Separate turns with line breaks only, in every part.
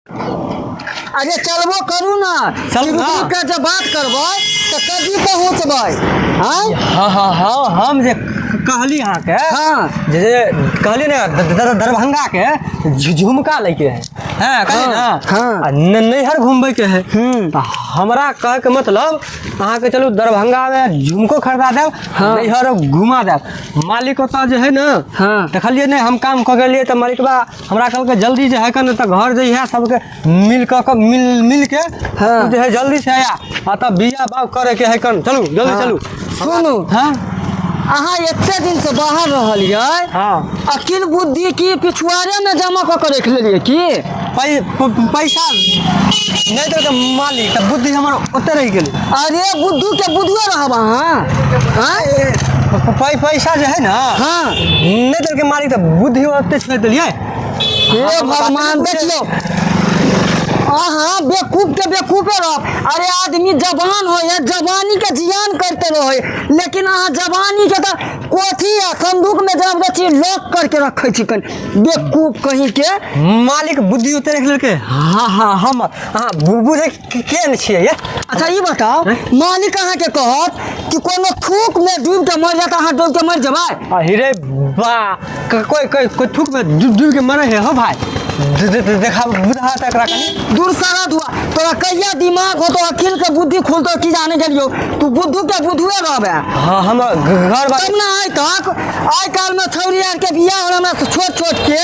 अरे चलबो करू ना।
चलू ना।
रुक के जब बात करबै तऽ कभी पहुँचबै आँय?
हाँ हाँ हाँ, हम जे कहली अहाँके जे जे कहली ने दरभंगा के झुमका लैके है, हैं, कहली ना?
हाँ।
आ नैहर घूमबै के है। तऽ हमरा कहै के मतलब अहाँके चलू दरभंगा में झुमको खरीदा देब, नैहर घुमा देब। मालिक ओतऽ जे है ने, देखलियै ने, हम काम कऽ गेलियै तऽ मालिकबा हमरा कहलकै जल्दी जे है कने तऽ घर जइहे, सबके मिल कऽ कऽ मिल मिल के तू जे है जल्दी से आया आ तब बिया बाग करे के है कन, चलू जल्दी। चलू।
सुनू।
हाँ।
अहाँ एते दिन से बाहर रहलियै, अकिल बुद्धि की पिछुआरे में जमा कऽ के रखि लेलियै की?
पैसा नहि देलकै मालिक तऽ बुद्धि हमर ओतऽ रहि गेलै।
अरे बुद्धू के बुद्धुए रहब अहाँ, आँय?
पैसा जे है ने, नहि देलकै मालिक तऽ बुद्धि ओते छोड़ि देलियै।
हे भगवान, देखियौ, अहाँ बेवकूफ के बेवकूफे रहब। अरे आदमी जवान होइ है, जवानी के जियान करते रहे, लेकिन अहाँ जवानी के तऽ कोठी आ संदूक में जब छी लॉक करके रखै छी कनि, बेवकूफ कहीं के।
मालिक बुद्धि ओते रखि लेलकै। हाँ हाँ, हम अहाँ बुझै के नहि छियै ये।
अच्छा ई बताउ, मालिक अहाँके कहत कि कोनो थूक में डूबि के मरि जात, अहाँ डूबि के मरि जेबै?
आ रे बा, कोई कोई कोई थूक में डूब डूब के मरे है हो भाई? देखा बुझा त एकरा कनी।
दूर सारा धुआ, तोरा कहिया दिमाग होतो, अकिल के बुद्धि खुलतो की जाने गेलियो, तू बुद्धू के बुद्धुए रहबे।
हाँ, हम घर बार
तब ना आइ तक आइ काल्हि में छौरी आर के बियाह होला हमरा से छोट छोट के,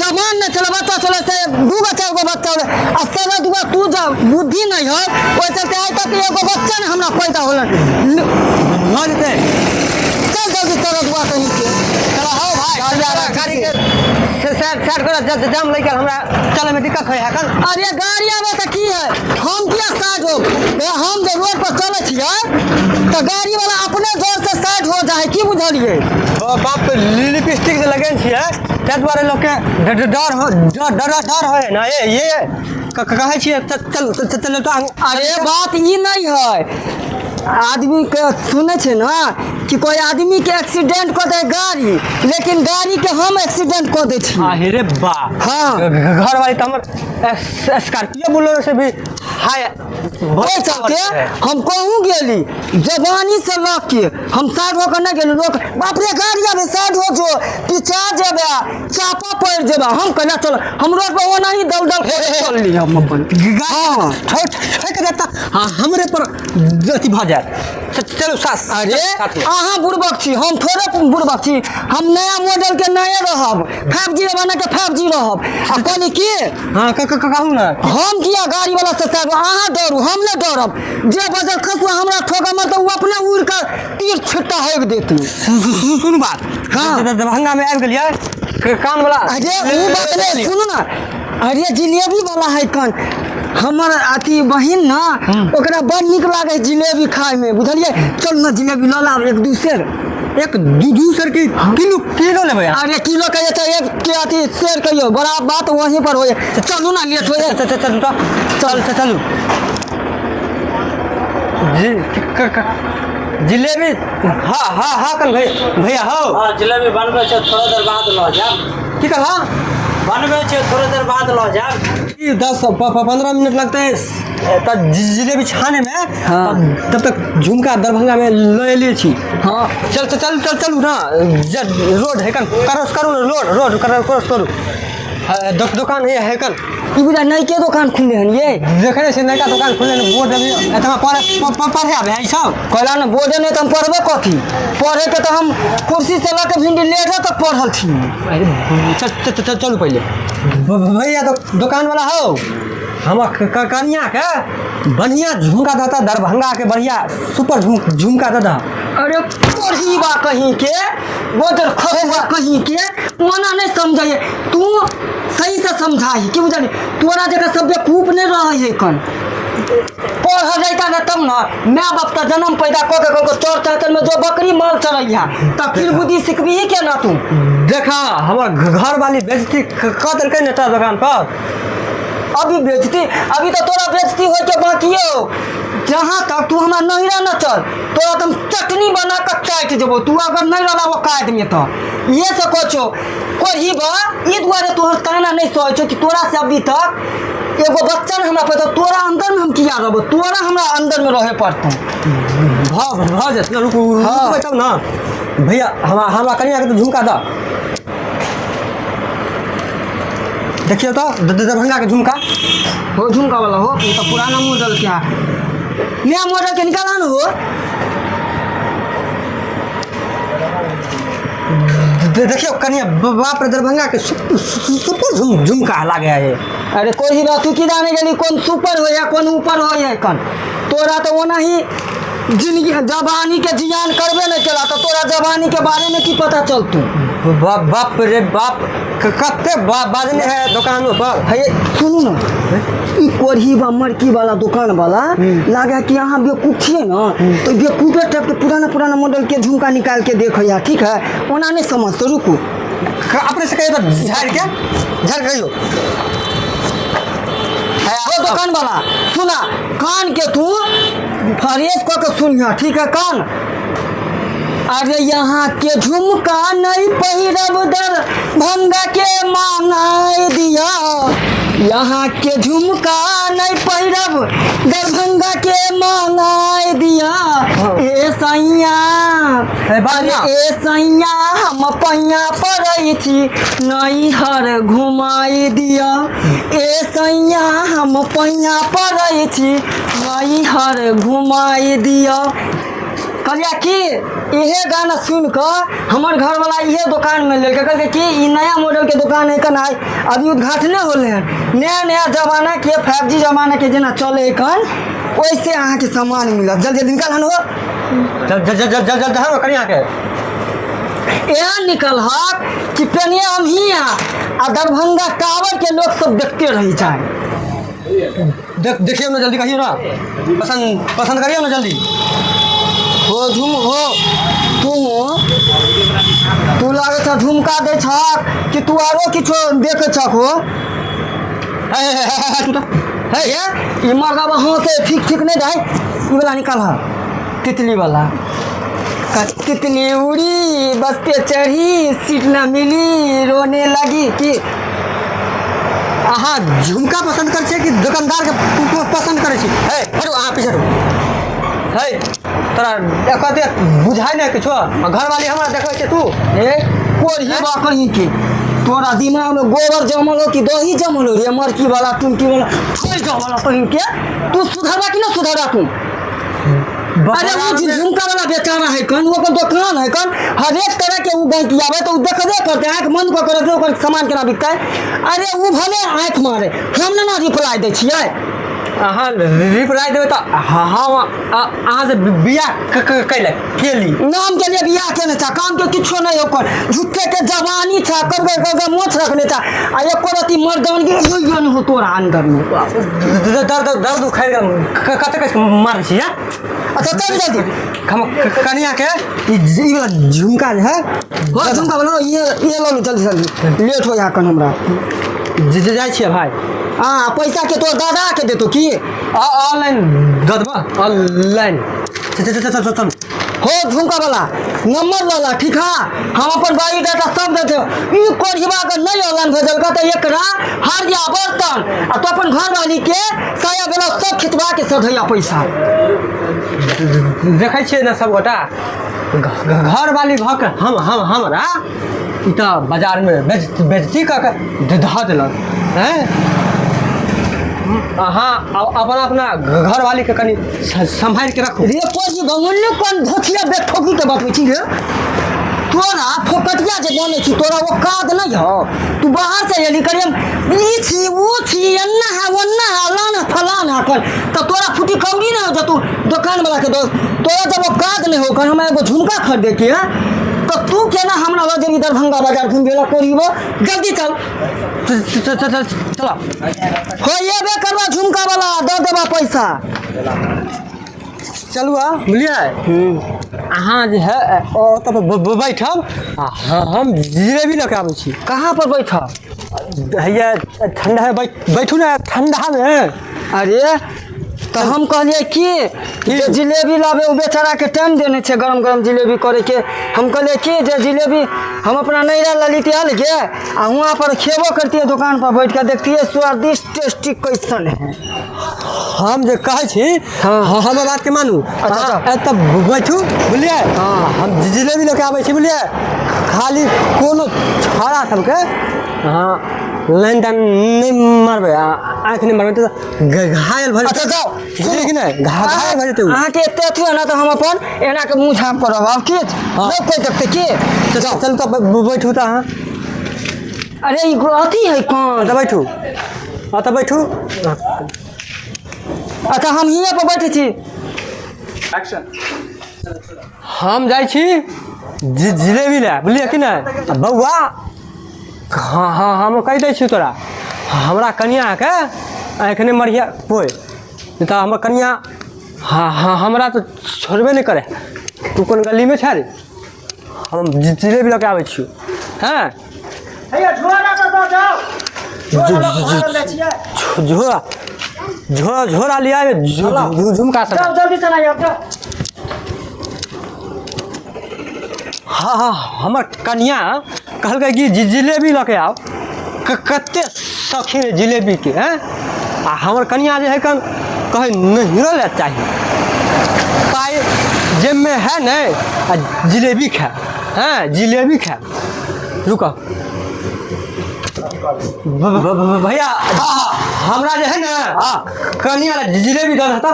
जवान नहि छलै, बच्चा छलै से दू गो चारि गो बच्चा होलै आ सारा दुआ तू जब बुद्धि नहि है, ओहि चलते आइ तक एगो बच्चा नहि हमरा पैदा होलै।
भऽ जेतै।
चल जल्दी, सारा दुआ कहीं के।
चलो हो भाई।
गाड़ी आ रहा है।
गाड़ी के से साइड साइड करो, जाम लग गेल, हमरा चले में दिक्कत होय है कल।
अरे गाड़ी आबै तऽ की है, हम किया साइड हो? ए, हम जे रोड पर चलै छियै तऽ गाड़ी वाला अपने जोर से साइड हो जाइ है, की बुझलियै?
बाप, लिपस्टिक जे लगेने छियै ताहि दुआरे लोकके डर डर हो डर डर डर होइ ने। ये ये कहै छियै, चल चल चल चल तो।
अरे बात ई नहीं है, आदमी के सुनै छै ने कि कोई आदमी के एक्सीडेंट कऽ दे गाड़ी, लेकिन गाड़ी के हम एक्सीडेंट कऽ दै छी।
आ हे रे बा। घर वाली तऽ हमर स्कॉर्पियो बोलेरो से भी हाय।
ओहि चलते हम कहूँ गेली जवानी से लऽ के हम साइड होकर नहि गेली। लोक बाप रे, गाड़ी आबे, साइड हो जो, पीछा जेबे, चापा पड़ि जेबे। हम कहलियै चल, हम रोड पर ओना ही दल दल करैत चलली हम अपन।
ठोक ठोक देता, हाँ, हमरे पर अथी भऽ जायत। चलू सास।
अरे
साथ में।
अहाँ बुड़बक छी, हम थोड़े बुड़बक छी। हम नया मॉडल के नए रहब, 5G जमाना के 5G रहब। आ कहली की?
हाँ, कहू ने।
हम किया गाड़ी वाला से साहब, अहाँ डरू, हम नहि डरब। जे बजल खसुआ हमरा ठोका मारतै, ओ अपने उड़ि कऽ तीर छिट्टा हेक देती।
सुनू बात। दरभंगा में आबि गेलियै, कान वाला।
अरे ओ बात नहि, सुनू ने, अरे जिलेबी वाला है कन, हमर अथी बहिन ने, ओकरा बड़ नीक लागै है जिलेबी खायमे, बुझलियै? चलू ने, जिलेबी लऽ लाब एक दू सेर।
एक दू दू सेर की किलो किलो लेबै अहाँ?
अरे किलो कहियो तऽ एक के अथी शेर कहियो, बड़ा बात वहीं पर होय। चलू ना, लेट होय।
चल चल चलू तऽ, चल चल चलू जी जिलेबी। हाँ हाँ हाँ, कल भैया भैया हो।
हाँ, जिलेबी बनबै छै, थोड़ा देर बाद लऽ जायब।
की कहला?
बनबै छै, थोड़ा देर बाद लऽ जायब।
ई 10-15 मिनट लगते है तऽ जिलेबी छाने में। तब तक झुमका दरभंगा में लऽ एलियै छी। चल चल चल चल चलू ना, रोड है कन, क्रॉस करू ने, रोड रोड क्रॉस करू। हाँ, दुकान है है कन।
ई बुझा नइके दोकान खुलले हन ये।
देखै नहि छै, नयका दोकान खुलले हन, बोर्ड अभी एतना पढ़े पढ़े आबै है ई सब।
कहला ने, बोर्डे नहि तऽ हम पढ़बै कथी? पढ़ेके तऽ हम कुर्सी से लऽ के भिंडी लेटर तक पढ़ल छी।
अरे चल चल चल चलू पहिले। भैया तो दुकान वाला हो, हमर कनिया के बढ़िया झुमका देता, दरभंगा के बढ़िया सुपर झुमका देता।
अरे पढ़ी बा कहीं के, बोर्डर खसुआ कहीं के, ओना नहीं समझाइए, तू सही से समझाही, की बुझली? तोरा जगह सब बेवकूफ नहीं रहे है कन। पढ़ जैता ने तब न माय बाप का जन्म पैदा कऽ के कहलको चर चाचर में जो बकरी माल चरैहा, तऽ फिर बुद्धि सिखबही के ना तू?
देखा, हमर घर वाली बेइज्जती कऽ देलकै ने तोरा दुकान पर।
अभी बेइज्जती, अभी तऽ तोरा बेइज्जती होय के बाकी हो। जहाँ तक तू हमरा नहिरा न चल, तोरा तऽ हम चटनी बना कऽ काटि देबो, तू अगर नहीं रहला वो काट में। तऽ ये से कहै छौ, कोढ़ी बा ई दुआरे तोहर ताना नहीं सहै छौ कि तोरा से अभी तक एगो बच्चा ने हमरा पैदा, तोरा अंदर में हम किया रहबो, तोरा हमरा अंदर में रहे पड़तौ।
भऽ भऽ जेत ना, रुकू।
हाँ।
रुकबै तब ना भैया। हमरा हमरा कनिया के तो झुमका दऽ देखियौ तऽ दरभंगा के झुमका।
हो झुमका वाला हो, ई तो पुराना मॉडल के है, नया मॉडल के निकाला न हो।
देखियौ कनिया, बाप रे, दरभंगा के सुपर झुमका लागे है।
अरे कोई ही बात, तू की जाने गेली कौन सुपर हो या कौन ऊपर हो या कौन। तोरा तो ओना ही जिंदगी जवानी के जियान करबे नहीं केला, तो तोरा जवानी के बारे में की पता चलतू।
बाप रे बाप, कते बाजने है दुकान पर।
हे सुनू ना, ई कोढ़ी बा मरकी वाला दुकान वाला लागे कि अहाँ बेवकूफ छियै ना, तो बेवकूफे टाइप के पुराना पुराना मॉडल के झुमका निकाल के देखो यार, ठीक है? ओना नहीं समझतो, रुकू।
अपने से कहियो तऽ झाड़ि के झाड़ि के कहियो।
है ओ दुकान वाला, सुना कान के तू फ्रेश कऽ के सुनिह, ठीक है? कान, अरे यहाँ के झुमका नहीं पहिरब, दर भंगा के मांगाई दिया। यहाँ के झुमका नहीं पहिरब, दरभंगा के मांगाई दिया। ए सैया,
हे बाजना।
अरे ए सैया, हम पैया पड़ै छी, नैहर घुमाई दिया। ए सैया, हम पैया पड़ै छी, नैहर घुमाई दिया। कहलिया कि इहे गाना सुनि कऽ हमर घरवाला इहे दोकानमे लेलकै। कहलकै कि ई नया मॉडल के दोकान है कन, आइ अभी उद्घाटने होलै हन, नया नया जमाना के 5G जमाना के जेना चलै कन ओइसे अहाँके सामान मिलत। जल्दी जल्दी निकाल हन हो।
चल चल चल चल चल चल कनिया के।
एहन निकलहक कि पेनिए हम ही आ दरभंगा टावर के लोग सब देखते रहि जाए।
देखियौ ना, जल्दी कहियौ ना, पसंद पसंद करियौ ना जल्दी।
हो झुम हो, तू तू लागै छ झुमका दै छक कि तू आरो किछो देखै छक हो?
हे हे हे हे, तू तऽ
हे हे, ई मर्दाबा हंसे ठीक ठीक नहीं जाए। ई वाला निकाल हा, तितली वाला। तितली उड़ी बस पे चढ़ी, सीट न मिली रोने लगी कि
अहाँ झुमका पसंद करै छियै कि दुकानदार के पसंद करै छी? हे हटू अहाँ, पीछे हटू। हे तोरा कते बुझाइ नहि किछो, आ घरवाली हमरा देखै छै तू।
ए कोढ़ी बा कहीं के, तोरा दिमाग में गोबर जमल हो कि दही जमल हो रे? मरकी वाला, तुमकी वाला कोई जमल हो कहीं के? तू सुधरबा कि ना सुधरबा तू? अरे वो झुमका वाला बेचारा है कन, वो अपन दुकान है कन, हर एक तरह के वो बैंक आवे तो उ देखबे करते, आँख बंद कऽ के रखते ओकर सामान केना बिकतै। अरे वो भले आँख मारे, हम ना रिप्लाई दै छियै।
अहाँ रिप्लाई देबै तऽ हम अहाँ से बियाह कैले केली।
नाम के लिए बियाह केने छा, काम के किछो नहीं ओकर, झूठे के जवानी छा, करबे करबे मोछ रखने छा, आ एको रति मर्दानगी होइयो नहीं हो तोरा अंदर में।
दर्द दर्द उखाड़ि गेल, कते कस मारै छी?
अच्छा चल जल्दी।
हम कनिया के ई ई वाला झुमका जे है।
हो झुमका बोलो, ये लो जल्दी जल्दी, लेट हो जा कन हमरा।
जे जाइ छियै भाई।
हाँ, पैसा के तोर दादा के देतो की?
ऑनलाइन दऽ देबऽ ऑनलाइन। चल चल चल चल चल।
हो झुमका वाला नंबर लऽ ला, ठीक है? हम अपन बायोडाटा सब दे देब। ई कोढ़िबा के नहीं ऑनलाइन भेजलका तऽ एकरा हरिया बर्तन आ तो अपन घरवाली के साया ब्लाउज सब खिचवा के सधैया पैसा।
देखै छियै ने सबगोटा, घरवाली भऽ के हम हमरा ई तऽ बाजारमे बेजती कऽ के धऽ देलक हैं। अहाँ अपना अपना घरवाली के कनि सम्हारि के रखू।
रे कोढ़ी बंगुल्लू कोन धोथिया बेठोकी के बतबै छी रे? तोरा फोकटिया जे बनै छी तोरा वो काज नहीं हो। तू बाहर से एली करियम ई छी वो छी एन्ना है ओन्ना है अलान है फलान है कर, तो तोरा फुटी कौड़ी नहीं हो जा तू दुकान वाला के दोस्त। तोरा जब वो काज नहीं हो कर हमरा एगो झुमका खरीदे के है तो तू केना हमरा लऽ जेबी दरभंगा बाजार घुमबे ला? कोढ़ीबो जल्दी चल।
चल चल चल चल।
हो एबे करबा झुमका वाला दऽ देबा पैसा।
चलू आ बुझलियै, अहाँ जे है ओतऽ बैठब आ हम जिलेबी लऽ के आबै छी।
कहाँ पर बैठब?
हैया ठंडा है, बैठू ना ठंडा में।
अरे तऽ हम कहलियै कि जे जिलेबी लाबे ओ बेचाराके टाइम देने छै गरम गरम जिलेबी करैके। हम कहलियै कि जे जिलेबी हम अपना नैहरा लऽ लितियै अलगे आ हुआँ पर खेबो करतियै, दोकान पर बैठ के देखतियै स्वादिष्ट टेस्टी कैसन है।
हम जे कहै छी,
हाँ।
हमर बातके मानू।
अच्छा, अच्छा।
एतऽ बैठू, बुझलियै?
हाँ।
हम जिलेबी लऽ के आबै छी, बुझलियै? खाली कोनो छौड़ा सबके अहाँ लाइन ताइन नहि मारबै आ आँखि नहि मारबै तऽ घायल भऽ जेतै।
अच्छा, जाउ।
बुझलियै कि नहि? घायल भऽ जेतै ओ।
अहाँके एते अथी है ना तऽ हम अपन एना के मुँह झाँप करब आब की।
हाँ।
नहि कोइ देखतै की।
चलू चलू तऽ बैठू तऽ अहाँ।
अरे ई अथी है कौन?
तऽ बैठू, हँ तऽ बैठू।
अच्छा, हम हियाँ पर बैठे छी।
हम जाइ छी जिलेबी लए, बुझलियै कि नहि? आ बौआ, हँ हँ, हम कहि दै छी तोरा, हमरा कनिआँके आँखि नहि मरिहे कोइ, नहि तऽ हमर कनिआँ हँ हँ हमरा तऽ छोड़बे नहि करै। तू कोन गलीमे छै रे? हम जिलेबी लऽ के आबै छियौ। हँ, झोरा झोरा झोरा लिया, झुमका सब।
जाओ, जल्दी से आइए, जाओ।
हँ हँ, हमर कनिया कहलकै कि जिलेबी लऽ के आउ। कते शौकीन है जिलेबीके हैं। आ हमर कनिया जे है कन कहै नहिरो लए चाही, पाइ जेबमे है नहि आ जिलेबी खाय। हैं, जिलेबी खाय। रुक भैया, हमरा जे है ने कनिया लए जिलेबी दऽ देता।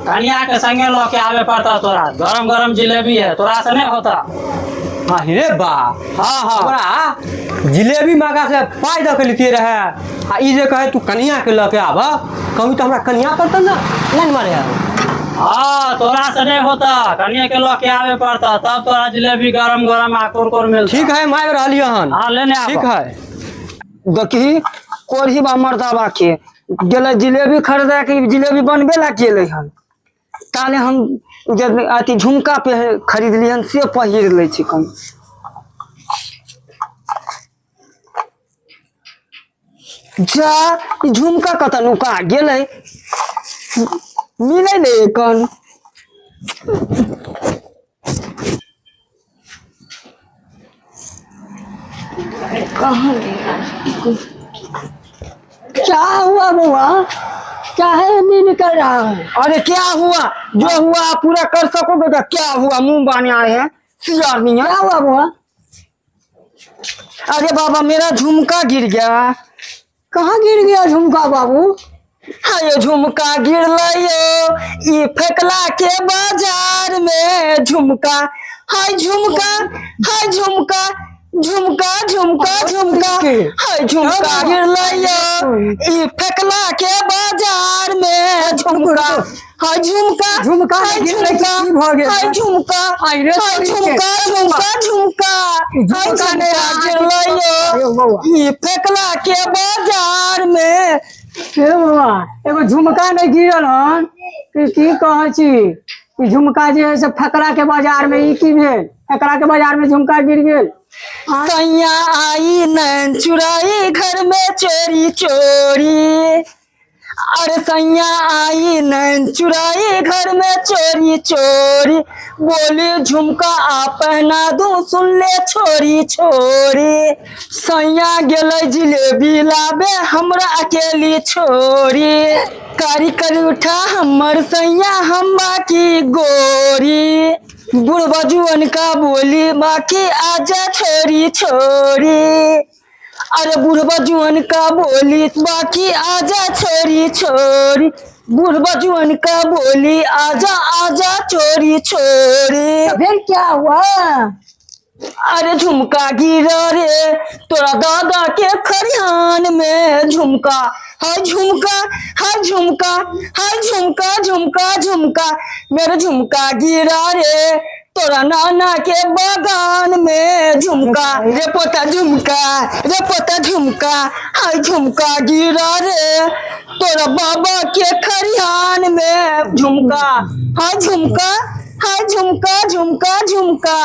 कनिया के संगे लऽ के आबे पड़ता तोरा। गरम गरम जिलेबी है, तोरा से नहीं होता।
हाँ रे बा।
हाँ हाँ।
हमरा जिलेबी मांगा से पाइ दऽ के लितियै रहए आ ई जे कहे तू कनिया के लऽ के आबऽ, कहू तऽ हमरा कनिया पर तऽ ने लाइन मारे है।
हाँ, तोरा से नहीं होता, कनिया के लऽ के आबे पड़ता, तब तोरा जिलेबी गरम गरम आ कुरकुर मिलता।
ठीक है, हम आबि रहलियै हन।
हाँ, लेने आबऽ।
ठीक है।
देखी कोढ़ी बा मर्दाबा के गेलै जिलेबी खरीदे के, जिलेबी बनबे ला गेलै हन। ताले हम जे अथी झुमका पे खरीदली हन से पहिर लै छी कम। जा, ई झुमका कतऽ नुका गेलै? मिलै नहि एखन। कहाँ गया?
क्या हुआ बुआ? क्या है, नहीं निकल रहा है?
अरे क्या हुआ? जो हुआ आप पूरा कर सकोगे तो क्या हुआ? मुंह बाने आए हैं सियार नहीं है।
क्या हुआ बुआ?
अरे बाबा, मेरा झुमका गिर गया।
कहाँ गिर गया झुमका बाबू?
हाँ, ये झुमका गिर यो ई फेकला के बाजार में झुमका, हाय झुमका, हाय झुमका, झुमका झुमका झुमका, हाय झुमका गिर यो ई फेकला के बाजार में झुमका, हाय झुमका,
झुमका
हाय
गिरलै कि
झुमका,
की भऽ गेल?
हाय झुमका,
हाय रे
हाय
तोरी के।
झुमका झुमका झुमका, हाय
झुमका
झुमका
नहि
गिरलै
अरे
यो
बौआ।
ई फेकला के बाजार में।
हे बौआ, एगो झुमका नहि गिरल हन कि की कहै छी? ई झुमका जे है से फकरा के बाजार में, ई की भेल? फकरा के बाजार में झुमका गिर गेल?
सैया आई नैन चुराई घर में चोरी चोरी, अरे सैया आई नैन चुराई घर में चोरी चोरी, बोली झुमका आ पहना दूं सुन ले छोरी छोरी, सैया गेलै जिलेबी लाबे हमरा अकेली छोरी, कारी करी उठा हमर सैया हम बाकी गोरी, बुढ़बा जुअन का बोली बाकी आजा छोरी छोरी, अरे बुढ़बा जुअन का बोली बाकी आजा छोरी छोरी, बुढ़बा जुअन का बोली आजा आजा छोरी छोरी।
तो फिर क्या हुआ?
अरे झुमका गिरा रे तोरा दादा के खरिहान में झुमका, हाय झुमका, हाय झुमका, हाय झुमका झुमका झुमका, मेरे झुमका गिरा रे तोरा नाना के बागान में झुमका, रे पोता झुमका, रे पोता झुमका, हाय झुमका गिरा रे तोरा बाबा के खरिहान में झुमका, हाय झुमका, हाय झुमका झुमका झुमका।